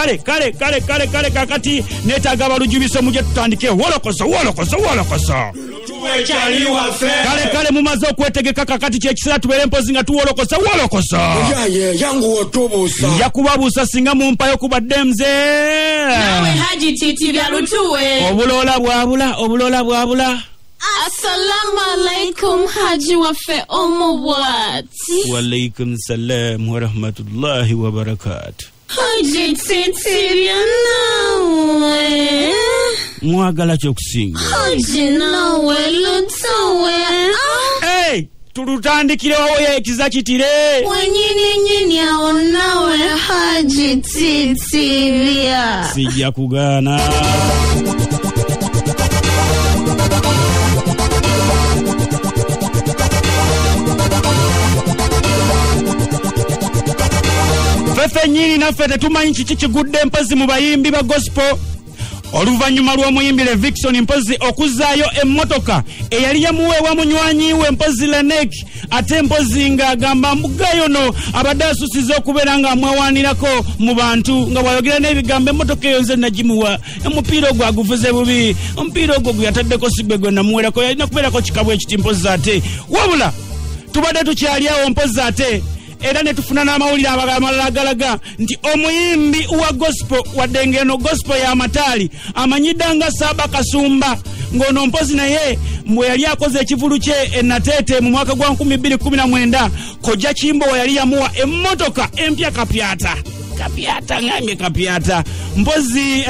Kale kale kale kale kale, kakati neetaaga abalujubiso mujje tutandike wolokoso wolokoso wolokoso. Kale kale, mumaze okwetegeka, kakati kyekiseera tubeere mpozi nga tuwolokosa wolokoso. Yaye yangu otubuusa. Nja kubabuusa singa mumpayo kubadde mze. Nawe Haji Titi bya Lutuwe. Obuloola bwabula, obulola bwabula. Assalamu alaikum Haji waffe omu bwati. Walaikum salam warahmatullahi wabarakatu. Haji Titi bya nawe. Mwagala kyokusinga. Haji nawe Lutuwe. Hey, tulutandikirewo ekiza kitire. Wenyini nyini awo nawe Haji Titi bya. Sijja kugaana. Ffeffe nnyini naffe tetumanyi kiki kigudde mpozi mu bayimbi ba gospel. Oluvannyuma lw'omuyimbi Levixone mpozi okuzzaayo emmotoka eyali yamuweebwa munywanyi we mpozi Lanek, ate mpozi ng'agamba mbugayo no abadde asusiza okubeera ng'amwewaanirako mu bantu nga bw'ayogera n'ebigambo emmotoka eyo nze nagimuwa, omupiira ogwo aguvuze bubi, omupiira ogwo gwe yataddeko si gwe gwe namuwerako, yalina kubeerako kikabwa ekiti mpozi ate. Wabula tubadde tukyali awo mpozi ate era ne tufuna n'amawulire amalala agalaga nti omuyimbi wa gospel, wadde ng'eno gospel y'amataali, amanyidde nga Saaba Kasumba, ng'ono mpozi naye bwe yali akoze ekivulu kye e Nateete mu mwaka gwa 2019, Kojja Kimbowa yali yamuwa emmotoka empya kapyata. Kapyata, ngambye kapyata. Mpozi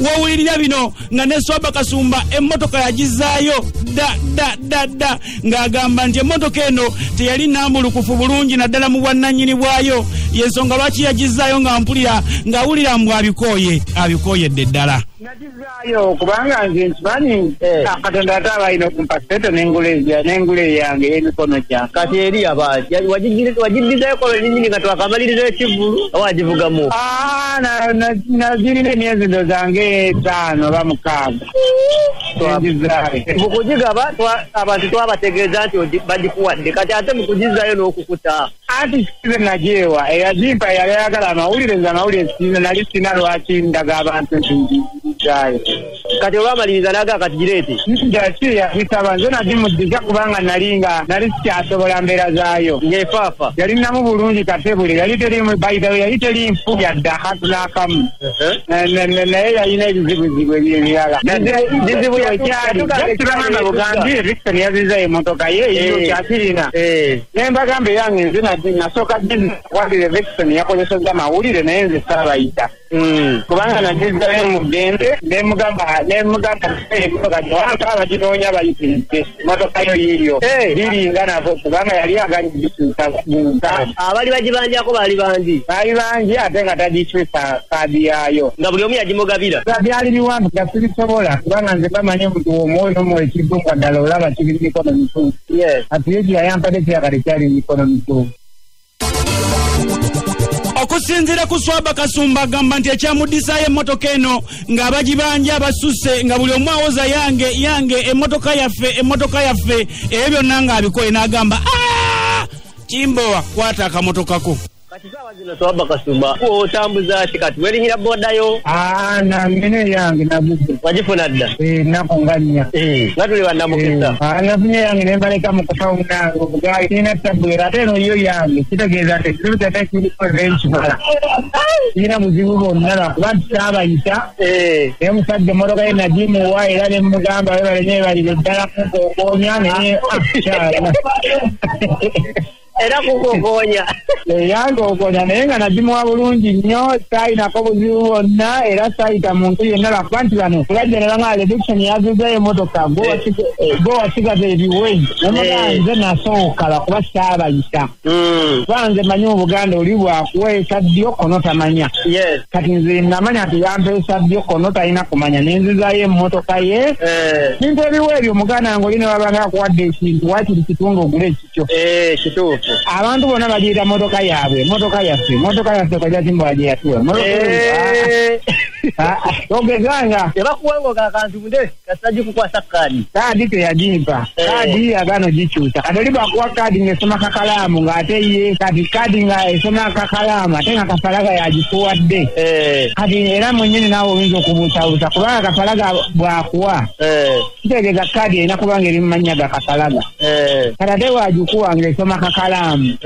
wowulirira bino nga ne Swaba Kasumba emmotoka yagizaayo da da da da, ng'agamba nti emmotoka eno teyali nnambulukufu bulungi naddala mu bwannannyini bwayo, y'ensonga lwaki yagizaayo nga mpulira ng'awulira mbu abikooye, abikooyedde ddala. Nagizaayo kubanga nze nkimanyi Katonda ate aba alina okumpa ssente n'engula eyange ey'emikono gyange. Kati eri abaaki wagiddizayo kola nnyini nga twakamaliriza ekivvulu oba wagivugamu? Nazirina emyezi ndo zange 5 oba 6. Mu kugigaba abantu twabategeeza nti bagikuwadde, kati ate mu kugizaayo n'okukuta. Anti size nagiwa eyagimpa yali ayagala amawulire, nze amawulire nali sina lwaki ndaga abantu nti ngizaayo. Kati olwamaliriza n'agaa kati gireete? Nti yabisaba nze nagimuddiza kubanga nali nga nali sikyasobola mbeera zaayo. Ng'efaafa? Yali nnamu bulungi katebule, yali teriimu bayitawo, yali teri nfu yadde akantu n'akamu. Naye yalina ebizibuzibu ebirala. Bizibu ekyali tibagamba bugambye Levixone yazizza emmotoka ye eyo kyakirina. Ne mbagamba eyange nze nasooka ddi Levixone yakozesezza amawulire naye nze saabayita. Kubanga nagizzayo mu ddembe nemugamba emmotoka gyewanka abaginoonya bayitiridde emmotoka yo yiiyo liringa nabo kubanga yali aganye gikyusa mu ntaano. Abali bagibanjako baali bangi? Baali bangi ate nga tagikyusa kaadi yaayo. Nga buli omu yagimugabira? Byali biwanvu nga sibisobola kubanga nze bamanyi omuntu omwoyo n'omwoyo ekidduka ddala olaba kiri mu mikono mituufu. Ati ye kyeyayampadde kyeyakale kyali mu mikono mituufu. Okusinziira ku Swaba Kasumba agamba nti ekyamuddisaayo emmotoka eno ng'abagibanja abasusse nga buli omu awoza yange yange emmotoka yaffe emmotoka yaffe ebyo byonna ng'abikoye n'agamba Kimbowa kwata akamotokako. Kati saawa zino Swaba Kasumba otambuza ki kati werinnyira booda yo? Nina eyange naguze. Wagifuna dda? Ennaku nga 4. Nga tuli bannamukisa. Nafunye eyange ne mbaleka mu kasawo nange obugaali sirina tabbuera ate eno yo yange kitegeeza nti ekizibu kyonna kiriko enkimala. Sirina buzibu bwonna lwakuba nti saabayita. Naye omusajja emmotoka ye nagimuwa era ne mmugamba weebale nnyo weebalire ddala kunkookoonya naye kyala. Era kukokoonya. Yankookoonya naye nga nagimuwa bulungi nnyo, saalinako buzibu bwonna era saayita muntu yenna lwakuba nti bano bajja ne bangamba Levixone yazizzayo emmotoka gwe wasigaza ebiwe. Nemugamba nze nasooka lwakuba saabayita. Kuba nze mmanyi mu Buganda oli bw'akuweesa ddyo kono tamanya. Kati nze namanya nti yampeesa ddyo kono talina kumanya ne nzizaayo emmotoka ye. Bintu ebiwe ebyo muganda wange oli ne bw'aba nga akuwadde ekintu waakiri kitunge ogule ekikyo. Kituufu. Abantu bonna bagiyita mmotoka yaabwe, mmotoka yaffe, mmotoka yaffe Kojja Kimbowa gye yatuwa. Ogezanga tebakuwa akantu nde kasajja kukwasa kaadi. Kaadi teyagimpa. Kaadi yagano gikyusa. Kati oli bwakuwa kaadi ng'esoma kakalaamu ng'ate ye kati kaadi nga esoma kakalaamu ate nga Kapalaga yagikuwadde. Kati era mwennyini naawe oyinza okubuusabuusa kubanga Kapalaga bw'akuwa kitegeeza kaadi erina kuba ng'eri mu mannya ga Kapalaga. Kati ate bw'agikuwa ng'esoma kakalaamu.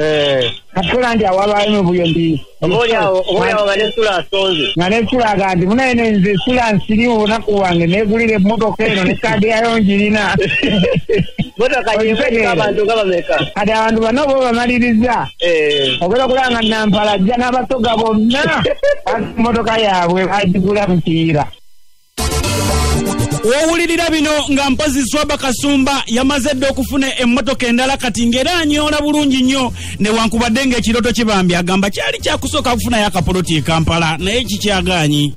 Kati kola nti awabaayo emivuyo nti oboolyawo nga nesula asonze nga nesula aga nti munaye nze sula nsiri olunaku wange neegulira emmotoka eno ne kaadi yayo ngirina. Motoka yeemuka abantu nga bameka? Kati abantu bano bo bamaliriza ogenda okulaba nga Nampala ajja n'Abasoga bonna mmotoka yaabwe bagigula mu Kiira. Wowulirira bino nga mpozi Swaba Kasumba yamaze dda okufuna emmotoka endala kati ng'era anyoola bulungi nnyo newankubadde ng'ekirooto kibambi agamba kyali kyakusooka kufunayo akapoloti e Kampala naye kikyagaanyi.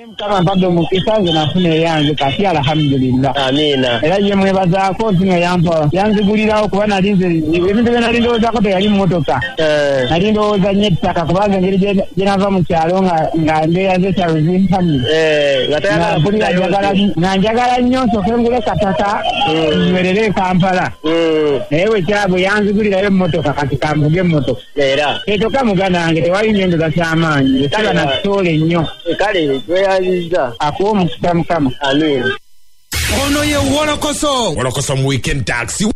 Mukama mpadde omukisa nze nafuna eyange kati alhamdulillah. Amiina. Era ye mwebazaako nti no yampa yanzigulirawo kuba nali nze ebintu bye nali ndowoozaako teyali mmotoka. Nali ndowooza nnyo ettaka kubanga engeri gye nava mu kyalo nga mbeera nze kyaluzimpamye. Nga njagala nnyo nsooke ngule kataka nywerere e Kampala. Naye bwe yanzigulirayo emmotoka kati kamvuge emmotoka. Era kyokka muganda wange tewali nnyo ndoza ky'amaanyi saba nakutoole nnyo. Kale tweyanzizza. Akuwa omukisa Mukama. Amiina. Ono ye Wolokoso. Wolokoso mu weekend taxi.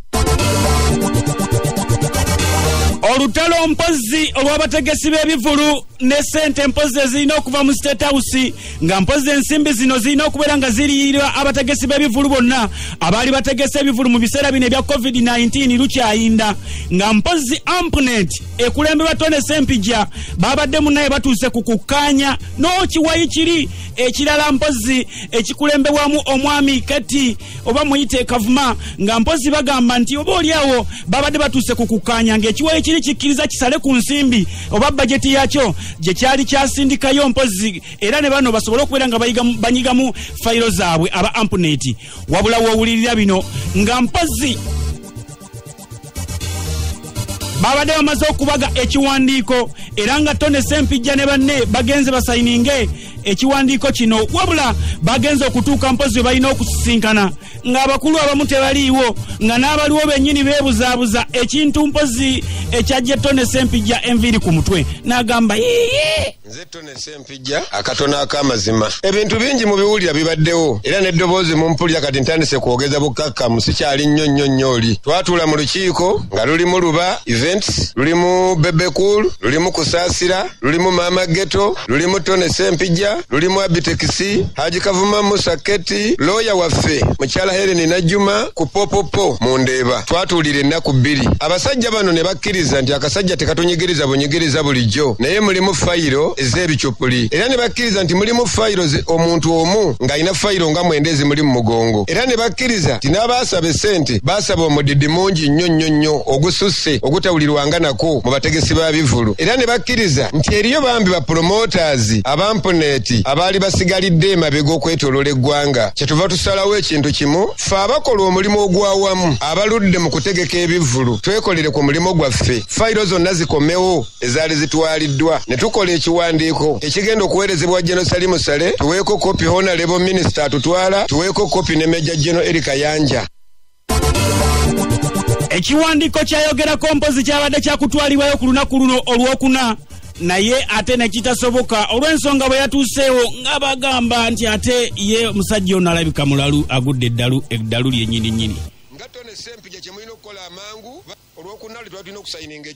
Olutalo mpozi olw'abategesi b'ebivulu ne ssente mpozi ezirina okuva mu State House nga mpozi ensimbi zino zirina okubeera nga ziriyirwa abategesi b'ebivulu bonna abaali bategese ebivulu mu biseera bino ebya COVID-19 lukyayinda nga mpozi Ampnet ekulemberwa Tone Sempijja babadde munnaye batuuse ku kukkaanya n'okiwayi kiri ekirala mpozi ekikulembebwamu omwami Kati oba muyite Kavuma nga mpozi bagamba nti oba oliawo babadde batuuse ku kukkaanya ng'ekiwayi kiri kikkiriza kisale ku nsimbi oba bajeti yakyo gye kyali kyasindikayo mpozi era ne bano basobole okubeera nga banyigamu fayiro zaabwe aba Ampnet. Wabula wowulirira bino nga mpozi babadde bamaze okubaga ekiwandiiko era nga Tone Sempijja ne banne bagenze basayininge ekiwandiiko kino wabula bagenze okutuuka mpozi we balina okusisinkana ng'abakulu abamu tebaliiwo nga n'abaliwo bennyini beebuzaabuza ekintu mpozi ekyajja Tone Sempijja enviiri ku mutwe n'agamba yiye. Nze Tone Sempijja akatono ak'amazima. Ebintu bingi mu biwulira bibaddewo era n'eddoboozi mumpulira kati ntandise kwogeza bukkakkamu sikyali nnyo nnyo nnyo oli. Twatuula mu lukiiko nga lulimu Luba Events, lulimu Bebe Cool, lulimu Kusaasira, lulimu Mama Ghetto, lulimu Tone Sempijja, lulimu Abitekisi, Haji Kavuma Musa Keti, looya waffe mukyala Helen Najjuma ku Popopo mu Ndeeba. Twatuulira ennaku 2. Abasajja bano ne bakkiriza nti akasajja tekatunyigiriza bunyigiriza bulijjo naye mulimu fayiro ez'ebicupuli era ne bakkiriza nti mulimu fayiro omuntu omu ng'alina fayiro nga 9 ezimuli mu mugongo era ne bakkiriza nti n'abaasaba essente baasaba omudidi mungi nnyo nnyo nnyo ogususse ogutawulirwanga nako mu bategesi ba bivulu era ne bakkiriza nti eriyo bambi ba promoters abamponeti abaali basigalidde emabega okwetooloola eggwanga. Kyetuva tusalawo ekintu kimu, ffe abakola omulimu ogw'awamu abaludde mu kutegeka ebivulu twekolere ku mulimu gwaffe, fayiro zonna zikomewo ezaali zitwaliddwa ne tukola ekiwandiiko ekigenda okuweerezebwa General Salim Saleh, tuweeko kopi Honorable Minister atutwala, tuweeko kopi ne Major General Eric Kayanja. Ekiwandiiko kyayogerako mpozi kyabadde kyakutwalibwayo ku lunaku luno olwokuna naye ate ne kitasoboka olw'ensonga bwe yatuuseewo nga bagamba nti ate ye musajja ono alabika mulalu agudde eddalu eddalu lyennyini nnyini. Nga Tone Sempijja kye mulina okukola amangu olwokuna lwe twalina okusayininga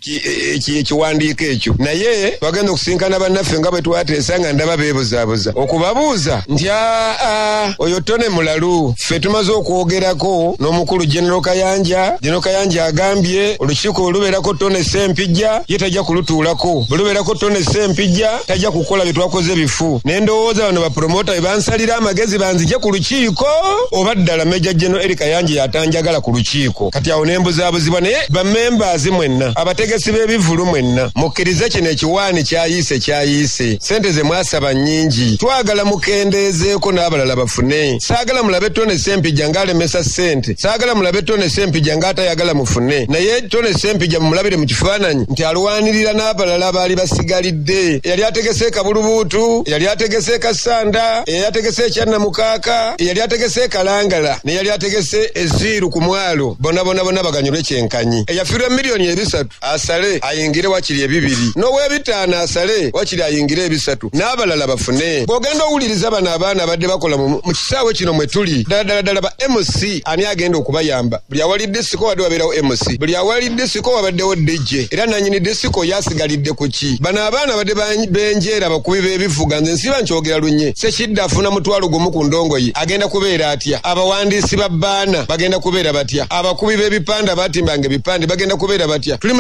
ekiwandiiko ekyo naye twagenda okusinkana bannaffe nga bwe twateesa nga ndaba beebuzaabuza okubabuuza nti aa oyo Tone mulalu. Ffe tumaze okwogerako n'omukulu General Kayanja. General Kayanja agambye olukiiko olubeerako Tone Sempijja ye tajja kulutuulako, bwe lubeerako Tone Sempijja tajja kukola bye twakoze bifu. Ne ndowooza bano bapromota bwe bansalira amagezi banzije ku lukiiko oba ddala Major General Eric Kayanja yatanjagala ku lukiiko. Kati awo ne mbuzaabuzibwa naye Bamembers mwenna, abategesi b'ebivvulu mwenna, mukkirize kino ekiwaani kyayiise kyayiise. Ssente ze mwasaba nnyingi, twagala mukendeezeeko n'abalala bafune. Saagala mulabe Tone Ssempijja ng'alemesa ssente, saagala mulabe Tone Ssempijja ng'atayagala mufune, naye Tone Ssempijja mumulabire mu kifaananyi nti alwanirira n'abalala abaali basigalidde. Eyali ategese Kabulubuutu, eyali ategese Kassanda, eyali ategese Ekyannamukaaka, eyali ategese Kalangala, n'eyali ategese Eziiru ku mwalo, bonna bonna bonna baganyulwe kyenkanyi. Eyafiirwa 3 million asale ayingire wakiri 2, n'ow'ebitaano asale wakiri ayingire 3, n'abalala bafune. Bw'ogenda owuliriza bano abaana abadde bakola mu kisaawe kino mwe tuli, ddala ddala ddala ba MC ani agenda okubayamba? Buli awali disiko wadde wabeerawo MC, buli awali disiko wabaddewo DJ, era nanyini disiko yasigalidde ku ki? Bano abaana badde benjeera abakubi b'ebivuga, nze nsiba nkyogera lunye. Sekidde afuna 10,000 ku ndongo ye, agenda kubeera atya? Abawandiisi ba bbaana bagenda kubeera batya? Abakubi b'ebipande abatimbanga ebipande bagenda kubeera batya? Tuli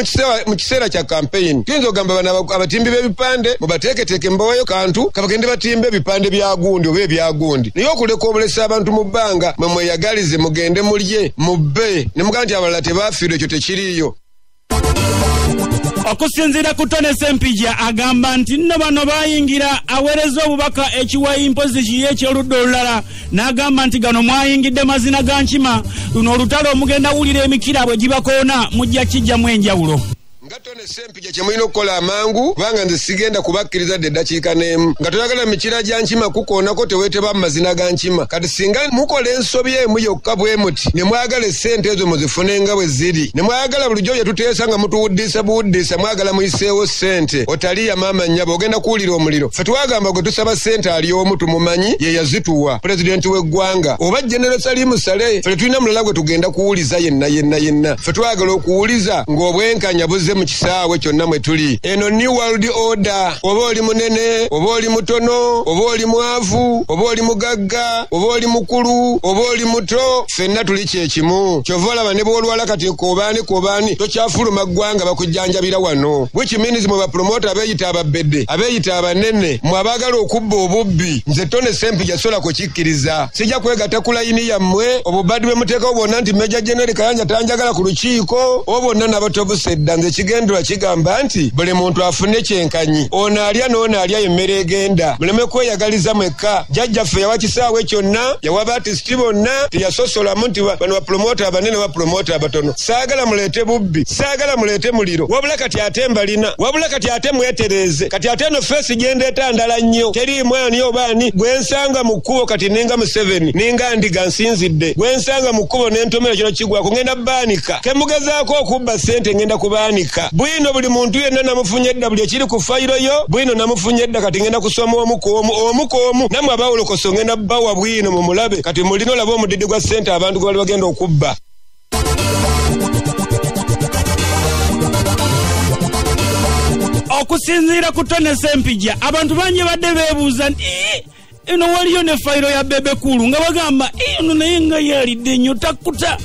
mu kiseera kya campaign. Tuyinza okugamba bano abatimbi b'ebipande mubateeketeeke, mubaweyo kantu kabagende batimbe ebipande bya gundi oba ebya gundi, naye okuleka obulesa abantu mu bbanga, mwe mweyagalize, mugende mulye mubbe ne mugamba nti abalala tebafiirwa, ekyo tekiriiyo. Okusinziira ku Tone Ssempijja, agamba nti nno bano bayingira aweereza obubaka ekiwayi mpozi kiye ekyoludda olulala, n'agamba nti gano mwayingidde mazina ga nkima. Luno olutalo omugenda wulira emikira bwe gibakoona, mujja kijjamu enjawulo. Nga Tone Ssempijja, kye mulina okukola amangu, kubanga nze sigenda kubakkiriza dde eddakiika n'emu nga toyagala mikira gya nkima kukoonako, teweeteba mu mazina ga nkima. Kati singa mukola ensobi emu yokka bwe muti ne mwagala essente ezo muzifune nga bwe ziri, ne mwagala bulijjo bye tuteesa nga mutuwuddiisa buwuddiisa, mwagala muyiseewo ssente, otaliya maama nnyabo, ogenda kuwulira omuliro. Ffe twagamba gwe tusaba ssente ali omu, tumumanyi, ye yazituwa, pulezidenti w'eggwanga oba General Salim Saleh. Ffe tetulina mulala gwe tugenda kuwuliza yenna yenna yenna. Ffe twagala okuwuliza ng'obwenkanya buzze mu kisaawe kyonna mwe tuli. Eno new world order, oba oli munene oba oli mutono, oba oli mwavu oba oli mugagga, oba oli mukulu oba oli muto, ffenna tuli kyekimu. Kyova olaba ne bw'olwala kati kobaani kobaani tokyafuluma ggwanga, bakujjanjabira wano, which means mwe bapromota abeeyita ababbedde, abeeyita abanene, mwe abaagala okubba obubbi, nze Tone Ssempijja sola kukikkiriza. Sijja kwegatta ku layini yammwe. Obubaddi bwe muteekawo bwonna nti Major General Kayanja tanjagala ku lukiiko, obo bonna nabatobuse dda. Nze ekigendera kigamba nti buli muntu afune kyenkanyi, ono alya n'ono alya, emmere egenda, muleme kweyagaliza mwekka. Jjajjaffe yawa kisaawe kyonna, yawa baartist bonna, teyasosolamu nti bano bapromota abanene, bapromota abatono. Saagala muleete bubbi, saagala muleete muliro, wabula kati ate mbalina, wabula kati ate mwetereeze. Kati ate eno face gyendeeta ndala nnyo, teriimu ani oba ani gwensanga mu kkubo. Kati ninga Museveni, ninga ndiga nsinzidde, gwensanga mu kkubo n'entomera kino kigwako, ngenda baanika. Kemugezaako okubba ssente, ngenda kubaanika bwino. Buli muntu yenna namufunye dda, buli ekiri ku fayiro yo bwino namufunye dda. Kati ngenda kusoma omu ku omu, omu ku omu. Nammwe abawolokoso ngenda bawa bwino mumulabe. Kati mulina olaba omudidi gwa ssente abantu gwe bali bagenda okubba. Okusinziira ku Tone Ssempijja, abantu bangi badde beebuuza nti, "Ii, eno waliyo ne fayiro ya Bebe Cool," nga bagamba, "Ii, ono naye nga yalidde nnyo takkuta."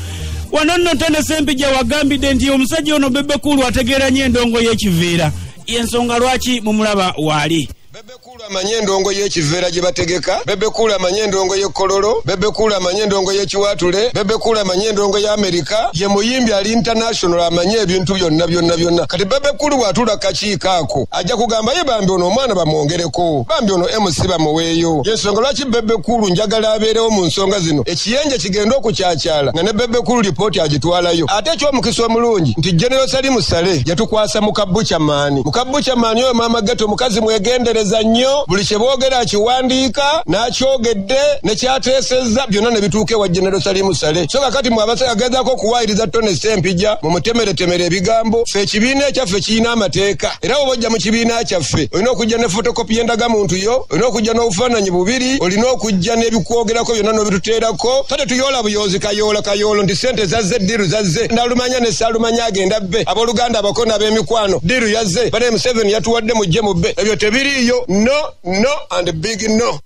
Wano nno Tone Ssempijja wagambidde nti omusajja ono Bebe Cool ategeera nnyo endongo y'ekiveera, yensonga lwaki mumulaba waali. Bebe Cool amanye endongo y'ekiveera gye bategeka, Bebe Cool amanye endongo y'ekkololo, Bebe Cool amanye endongo y'ekiwaatule, Bebe Cool amanye endongo y'Amerika. Ye muyimbi ali international, amanye ebintu byonna byonna byonna. Kati Bebe Cool bw'atuula kakiiko ako ajja kugamba ye, bambi ono omwana bamwongereko, bambi ono MC bamuweeyo. Yensonga lwaki Bebe Cool njagala abeerewo mu nsonga zino, ekiyenje kigende okukyakyala nga ne Bebe Cool lipooti agitwalayo. Ate ekyomukisa omulungi nti General Salim Saleh yatukwasa mukabukyamaani, mukabukyamaani oyo maama geto, mukazi mwegendereza nnyo, buli kye boogera akiwandiika n'akyogedde nekyateesezza byonna ne bituuka ewa General Salim Saleh. So kakati mwe abagezaako okuwaayiriza Tone Ssempijja, mumutemeretemere ebigambo. Ffe ekibiina ekyaffe kirina amateeka, era oba ojja mu kibiina kyaffe olina okujja ne photocopy y'endagamuntu yo, olina okujja n'obufaananyi bubiri, olina okujja n'ebikwogerako byonna n'obituteerako. So tetuyoola buyoozi kayoola kayoolo nti sente zazze, deal zazze, nalumanya ne saalumanya agenda bbe, abooluganda abako n'ab'emikwano, deal yazze, bane Museveni yatuwadde, mujje mubbe. Ebyo tebiriiyo. No, no and big no.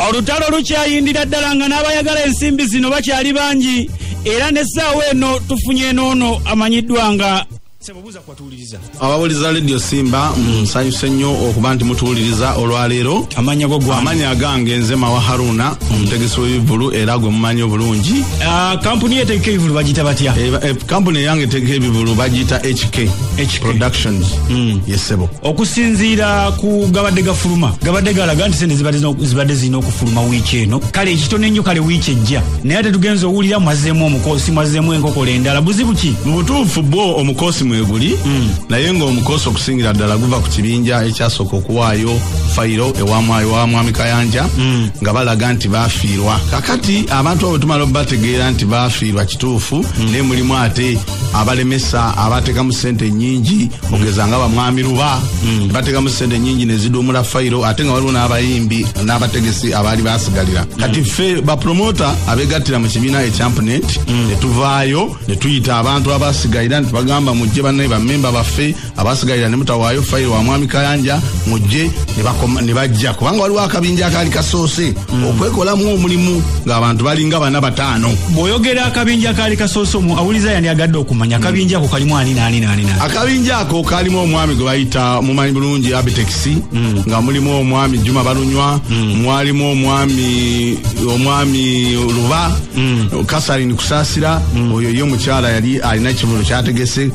Olutalo lukyayindira ddala nga n'abayagala ensimbi zino bakyali bangi, era n'essaawa eno tufunye n'ono amanyiddwa nga Sebo buuza kwatuwuliriza. Abawuliriza Radio Simba, nsanyuse nnyo okuba nti mutuwuliriza olwaleero. Amannya go gwa? Amannya agange nze Mawa Haruna, omutegesi w'ebivvulu era gwe mumanyi obulungi. Kampuni etegeka ebivvulu bagiyita batya? Kampuni eyange etegeka ebivvulu bagiyita HK Productions. Yesebo. Okusinziira ku gabadde gafuluma, gabadde galaga nti sente zibadde zirina okufuluma wiiki eno, kale ekitono ennyo, kale wiiki ejja, naye ate tugenza owulira mwazzeemu omukoosi, mwazzeemu enkokola endala. Buzibu ki? Mu butuufu bwo omukoosi mweguli, naye ng'omukoosi okusingira ddala guva ku kibinja ekyasooka okuwaayo fayiro ewa Mwami Kayanja, nga balaga nti bafiirwa. Kakati abantu abo tumala obategeera nti bafiirwa kituufu, naye mulimu ate abalemesa abateekamu ssente nnyingi, ogeza nga bamwami Luba, bateekamu ssente nnyingi ne ziduumula fayiro, ate nga waliwo n'abayimbi n'abategesi abaali basigalira. Kati ffe bapromota abegattira mu kibiina ekyampunet ne tuvaayo ne tuyita abantu abasigalira ne tubagamba, mujje bannaye, bammemba baffe abasigalira ne mutawaayo fayiro wa Mwami Kayanja, mujje. Ne bajja, kubanga waliwo akabinja akaali kasoose okwekolamu omulimu ng'abantu balinga bana bataano. Bw'oyogera akabinja kaali kasoose, awuliza yandiyagadde okumanya akabinja ako kalimu ani naani naani naani? Akabinja ako kalimu omwami gwe bayita, mumanyi bulungi, Abitex, nga mulimu omwami Juma Balunywa, mwalimu omwami Luba, Kasarini Kusaasira, oyo ye omukyala yali alina ekivulu kyategese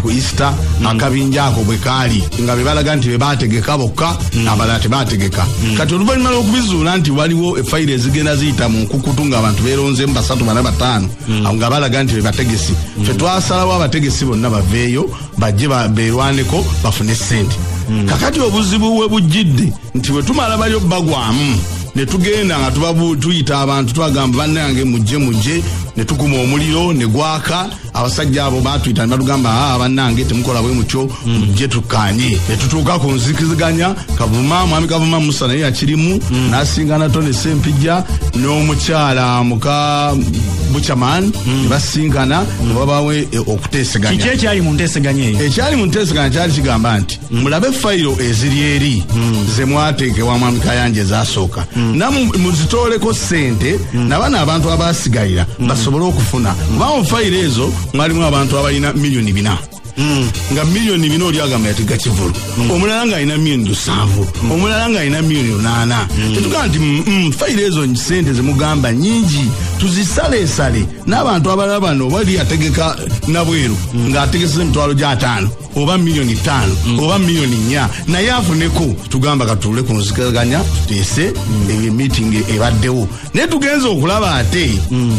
ku Easter. Akabinja ako bwe kaali nga be balaga nti be baategeka bokka, abalala tebaategeka. Kati oluvannyuma lw'okubizuula nti waliwo efayiro ezigenda ziyita mu nkukutu ng'abantu beeronzeemu basatu, bana, bataano, nga balaga nti be bategesi, ffe twasalawo abategesi bonna baveeyo bajje beerwaneko bafune ssente. Kakati obuzibu we bujjidde nti bwe tumala balyo bagwamu ne tugenda nga tuyita abantu, tubagamba, bannange mujje, mujje, ne tukuma omuliro ne gwaka. Abasajja abo batuyita ne batugamba, aa, bannange temukola bwe mutyo, mujje tukkaanye. Ne tutuuka ku nzikiziganya. Kavuma, Mwami Kavuma Musa naye yakirimu, n'asingana Tone Sempijja n'omukyala muka Buchaman, ne basinkana ne wabawo okuteeseganya. Kiki ekyali mu nteeseganya eyo? Ekyali mu nteeseganya kyali kigamba nti mulabe fayiro eziri eri ze mwateekebwa Mwami Kayanja ezasooka, namu muzitooleko ssente nabano abantu abasigalira basobole okufuna, kubanga mu fayiro ezo mwalimu abantu abalina 4,000,000, nga 4,000,000 oli agamba yatega kivulu, omulala ng'alina 7 million, omulala ng'alina 8 million. Tetugamba nti fayiro ezo sente zemugamba nyingi, tuzisaleesale n'abantu abalala bano. Oba oli ategeka nabweru ng'ategeseza 50,000 oba 5 million oba 4 million, naye afuneko. Tugamba katuule ku nzikaganya tuteese eyo meeting ebaddewo, naye tugenze okulaba ate,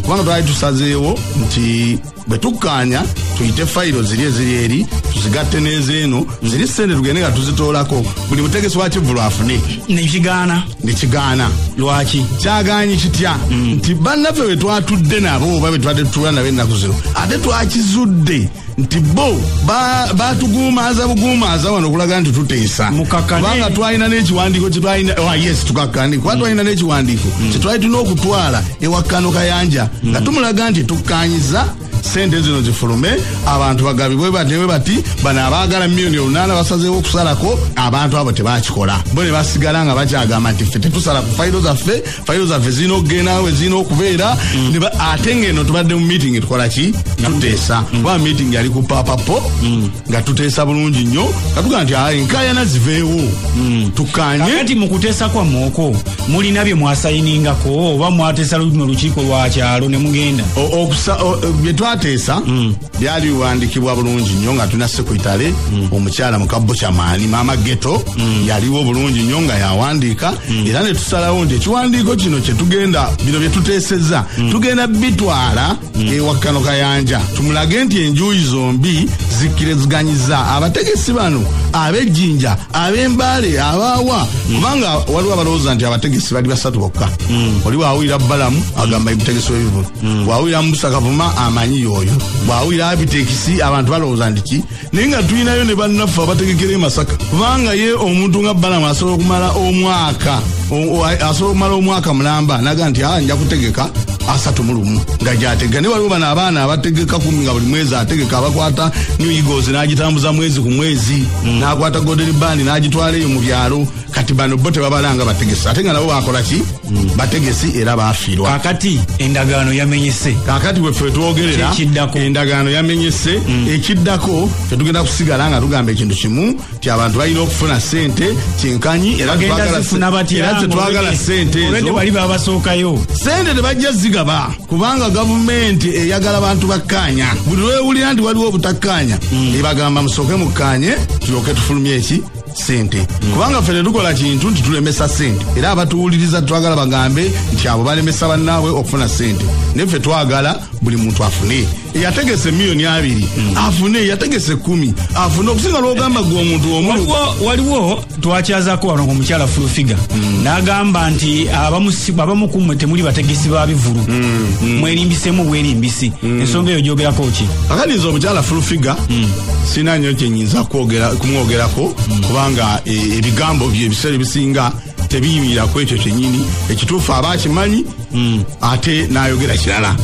kubanga twali tusazeewo nti bwe tukkaanya tuyite fayiro ziri eziri eri tuzigatte n'ezeeno ziri, sente tugende nga tuzitoolako, buli mutegesi wa kivulu afune. Nekigaana? Nekigaana. Lwaki? Kyagaanyi kitya? Nti bannaffe bwe twatudde nabo oba bwe twadde tutuula nabo ennaku zino, ate twakizudde nti bo batuguumaaza buguumaaza wano okulaga nti tuteesa. Mukakkane. Kubanga twalina n'ekiwandiiko kyetwalina. Oh, yes, tukakkane, kuba twalina n'ekiwandiiko kyetwali tulina okutwala ewa Kano Kayanja nga tumulaga nti tukkaanyiza sente zino zifulume, abantu bagabibwe bati bati, bano abaagala 8 million basazeewo okusalako. Abantu abo tebakikola, bo ne basigala nga bakyagamba nti ffe tetusala ku fayiro zaffe, fayiro zaffe zirina okugenda we zirina okubeera. Ate ng'eno tubadde mu meeting, tukola ki? Tuteesa, kuba meeting yali ku papapo nga tuteesa bulungi nnyo, nga tugamba nti ayi enkaayana ziveewo, tukkaanye. Kakati mu kuteesa kwammwe okwo mulina bye mwasayiningako oba mwateesa luno lukiiko lwa kyalo ne mugenda? Bye twateesa byali biwandikibwa bulungi nnyo nga tulina secretary omukyala muka Buchaman, Maama Geto, yaliwo bulungi nnyo nga yawandiika, era ne tusalawo nti ekiwandiiko kino kyetugenda, bino bye tuteesezza tugenda bitwala ewa Kano Kayanja, tumulage nti enjuyi zombi zikkirizganyiza, abategesi bano ab'ejjinja, ab'embaale, abaawa, kubanga waliwo abalowooza nti abategesi bali basatu bokka. Oli bwawulira Balamu agamba mutegesi w'ebivulu, bwawulira Musa Kavuma amanyi yoyo, bwawulira Abitekisi abantu balowooza nti ki, naye nga tulinayo ne bannaffe abategekera e Masaka, kubanga ye omuntu nga Balamu asobola okumala omwaka, asobola okumala omwaka mulamba naga nti nja kutegeka. 31 nga gyatega. Ne waliwo bano abaana abategeka 10 nga buli mwezi ategeka, abakwata New Eagles n'agitambuza mwezi ku mwezi, n'akwata Golden Band n'agitwala eyo mu byalo. Kati bano bo tebabalanga bategesi, ate nga nabo bakola ki? Bategesi era bafiirwa. Kakati endagaano yamenyese. Kakati bwe ffe twogerera endagaano yamenyese, ekiddako tetugenda kusigala nga tugamba ekintu kimu nti abantu balina okufuna ssente kyenkanyi, era tetwagala ssente ezo bali babasookayo. Ssente tebajja zigaba kubanga gavumenti eyagala bantu bakkaanya. Buli lwewulira nti waliwo obutakkaanya, ebagamba musooke mukkaanye tulyoke tufulumye eki sente. Kubanga ffe tetukola kintu nti tulemesa sente, era abatuwuliriza twagala bagambe nti abo balemesa bannaabwe okufuna sente, naye ffe twagala buli muntu afune. Eyategese 2,000,000 afune, eyategese 10 afune, okusinga lwogamba gwe omuntu omu. Waliwo twakyazaako wano omukyala Full Figure n'agamba nti abamu ku mmwe temuli bategesi ba bivulu, mwerimbisemu bwerimbisi. Ensonga eyo gyogerako ki? Kakati nze omukyala Full Figure sina nnyo kye nnyinza kumwogerako, kubanga ebigambo bye ebiseera ebisinga tebiyimirira ku ekyo kyennyini. Ekituufu aba akimanyi ate n'ayogera kirala,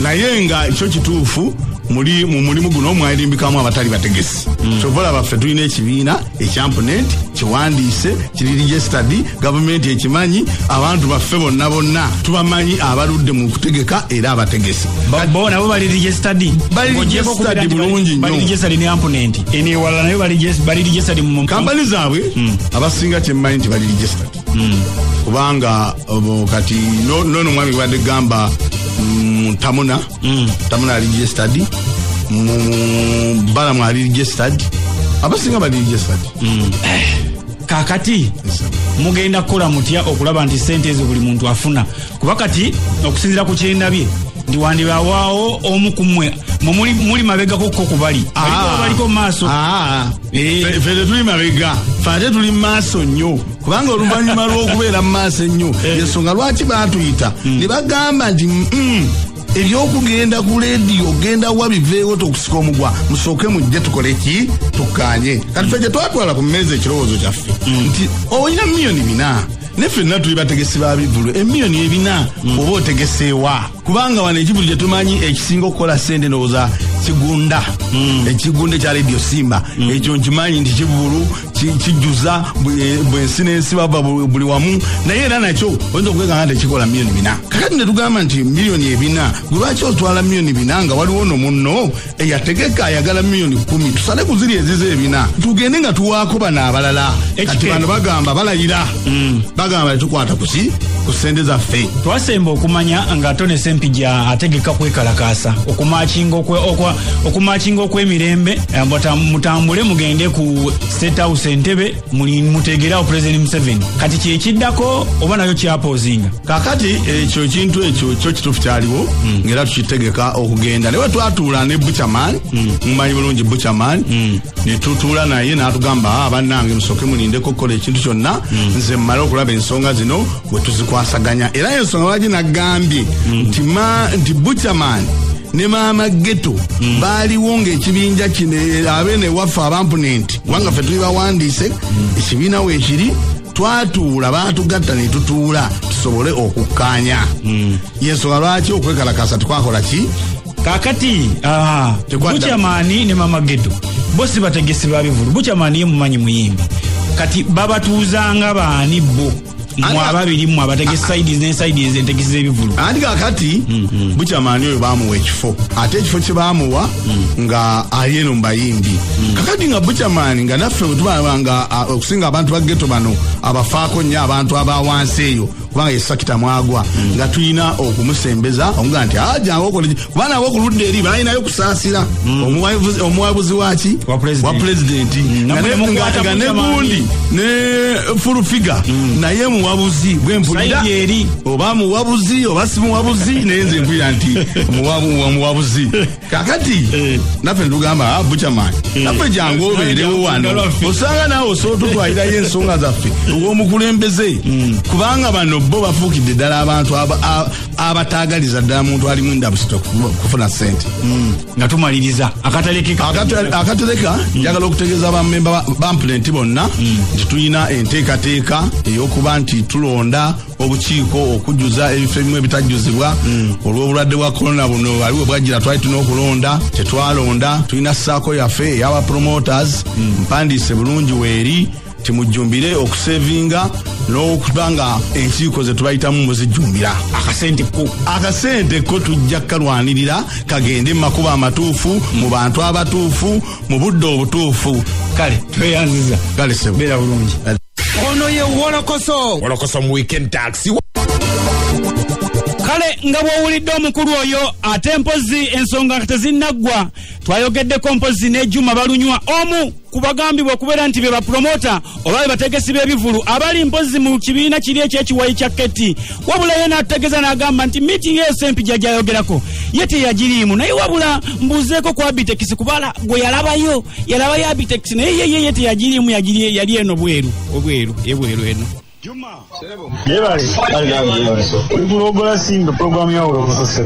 naye nga ekyo kituufu muli mu mulimu guno mwalimbikamu abatali bategesi. Kyova olaba ffe tulina ekibiina ekyampunet kiwandiise, kiri registered, gavumenti ekimanyi, abantu baffe bonna bonna tubamanyi abaludde mu kutegeka era abategesi. Bo nabo bali registered, bali registered bulungi nnyo, bali registered ne ampunent eno ewalala nayo bali registered mu kampani zaabwe. Abasinga kyemmanyi nti bali registered, kubanga kati nono omwami gwabadde gamba Tamuna, Tamuna ali registered, Balamu ali registered, abasinga bali registered. Kakati mugenda kukola mutya okulaba nti sente ezo buli muntu afuna? Kuba kati okusinziira ku kyendabye ndi wandibawaawo omu ku mmwe muli mabegako ko ku bali baliko maaso. Ffe tetuli mabega, ffe ate tuli maaso nnyo, kubanga oluvannyuma lw'okubeera mu maaso ennyo ensonga lwaki baatuyita ne bagamba nti ebyokugenda ku leediyo ogenda wa biveewo tokusika omugwa, musooke mujje tukole ki, tukkaanye. Kati ffe gye twatwala ku mmeeza ekirowoozo kyaffe nti olina 4,000,000 ne ffenna tuli bategesi ba bivulu, 4,000,000 oba otegeseewa? Kubanga wano ekivulu kye tumanyi ekisinga okukola ssente ndowooza kigunda, ekigunda ekya leediyo Simba, ekyo nkimanyi nti kivulu kijjuza bwensi n'ensi bava buli wamu, naye era nakyo oyinza okwekanga nti kikola 4,000,000. Kakati ne tugamba nti 4,000,000 gwe lwaki otwala 4,000,000 nga waliwo no munno eyategeka ayagala 10,000,000? Tusale ku ziri ezize 4 tugende nga tuwaako bano abalala. Kati bano bagamba balayira, bagamba tetukwata kuki ku ssente zaffe. Twasemba okumanya nga Tony Ssempijja ategeka kwekalakaasa okumakinga okw'emirembe, mutambule mugende ku State House Entebbe mutegeerawo President Museveni. Kati kyekiddako oba nayo kyapozinga? Kakati ekyo ekintu ekyo kyo kituufu kyaliwo, ng'era tukitegeka okugenda. Naye twatuula ne Butcherman, mumanyi bulungi Butcherman, ne tutuula naye n'atugamba bannange musooke mulindeko okukola ekintu kyonna, nze mmale okulaba ensonga zino bwe tuzikwasaganya. Era ensonga lwaki nagambye nti Butcherman ne Maama Ghetto baaliwo ng'ekibinja kino abeene waffe abampunenti, kubanga ffe tuli bawandiise ekibiina weekiri, twatuula baatugatta ne tutuula tusobole okukkaanya. Yensonga lwaki okwekalakasa tekwakola ki? Kakati Butcherman ne Maama Ghetto bo si bategesi ba bivulu. Butcherman ye mumanyi muyimbi, kati babatuuzanga baani bo mmwe ababiri mmwe abategesi sides ne sides entegesi z'ebivulu? Anti kakati Butcherman oyo baamuwa ekifo, ate ekifo kye baamuwa nga ali eno mu bayimbi. Kakati nga Butcherman nga naffe bwe tubanga okusinga abantu ba ghetto bano abafaako nnyo abantu aba wansi eyo, kubanga ye sakita mwagwa, nga tulina okumusembeza omuga nti jangu okole ki, kubanga abo ku ludda eri balinayo kusaasira omuwabuzi waki wa pulezidenti, nga ne gundi ne Full Figure naye muwabuzi bwe mpulira oba muwabuzi oba si muwabuzi, naye nze mpulira nti muwabuzi. Kakati naffe ne tugamba Butcherman naffe jangu obeerewo wano, osanga naawe osobola otutwalirayo ensonga zaffe ow'omukulembeze, kubanga bano Bo bafuukidde ddala abantu abataagaliza ddala muntu alimu industry kufuna ssente. Nga tumaliriza akatereka, njagala okutegeeza bamemba ba AMPNET bonna nti tulina enteekateeka ey'okuba nti tulonda obukiiko okujjuza ebifo ebimu ebitajjuzibwa olw'obulwadde bwa korona buno. Waliwo bwajjira twali tulina okulonda, tetwalonda. Tulina SACCO yaffe ey'aba promoters, mpandiise bulungi weeri, timujjumbire okusevinga n'okuba nga enkiiko ze tubayitamu muzijjumbira. Akasente ko? Akasente ko tujja kukalwanirira kagende mu makubo amatuufu, mu bantu abatuufu, mu budde obutuufu. Kale, tweyanziza. Kale sebo. Beera bulungi. Ono ye Wolokoso. Wolokoso mu Weekend Taxi. Kale, nga bw'owulidde omukulu oyo, ate mpozi ensonga tezinnaggwa. Twayogeddeko mpozi ne Juma Balunywa, omu ku bagambibwa okubeera nti be bapromota oba be bategesi b'ebivulu abali mpozi mu kibiina kiri ekyekiwayi kya Keti. Wabula ye n'atutegeeza n'agamba nti meeting eyo Sempijja gy'ayogerako ye teyagiriimu, naye wabula mbuuzeeko ku Abitex kubala gwe yalabayo, yalabayo Abitex, naye ye ye teyagiriimu, yali eno bweru, obweru ebweru eno. Yebale. Oli kulogola Simba, programu ya Wolokoso.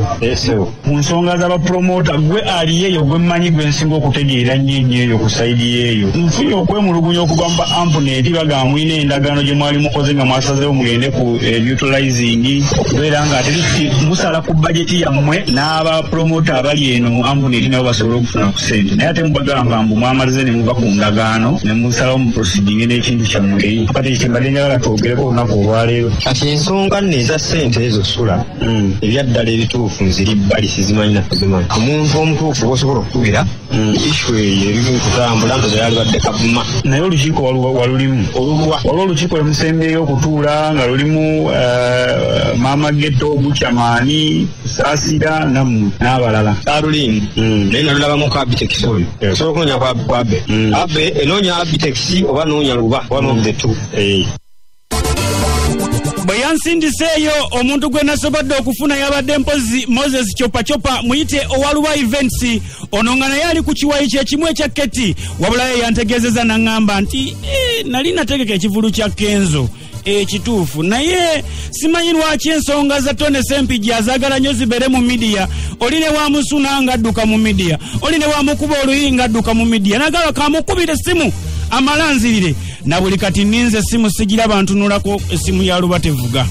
Mu nsonga z'abapromota, gwe ali eyo gwe mmanyi gwe nsinga okutegeera nnyo ennyo eyo ku side eyo. Nfunye okwemulugunya okuva mu ba AMPNET, bagamba mulina endagaano gye mwali mukoze nga mwasazeewo mugende ku neutralizing, okubeera nga ate musala ku bajeti yammwe n'abapromota abali eno mu AMPNET nabo basobole okufuna ku ssente. Naye ate mubagamba mbu mwamalize ne muva ku ndagaano ne musalawo mu proceeding n'ekintu kyammwe eri. Kati ekyo mbadde njagala twogereko olunaku olwaleero. Kati ensonga nno eza ssente ezo sula, ebyaddala ebituufu nziri bbali sizimanyi na kuzimanyi. Omuntu omutuufu bw'osobola okukubira issue eyo eri mu kutambula ndoza yalibadde Kavuma. Naye olukiiko walulimu? Olulwa? Waliwo olukiiko lwe musembyeyo okutuula nga lulimu Maama Geto, Bukyamaani, Kusaasira nammwe n'abalala. Saaluliimu, naye nalulabamu ku Abitex oyo. Osobola okunoonya ku Abe. Abe enoonya Abitex oba noonya Luba, one of the two. Bwe yansindiseeyo, omuntu gwe nasobodde okufuna yabadde mpozi Moses Chopachopa, muyite owaluba Events, ono nga naye ali ku kiwayi kyekimu ekya Keti. Wabula ye yantegeezeza n'aŋŋamba nti nali nategeka ekivulu kya Kenzo ekituufu, naye simanyi lwaki ensonga za Tone Sempijja azaagala nnyo zibeere mu media. Oli ne wamusuna ng'adduka mu media, oli ne wamukuba oluyi ng'adduka mu media. Nagamba kamukubira essimu amalanzirire, na buli kati ninze essimu sigiraba, ntunulako essimu ya Luba tevuga.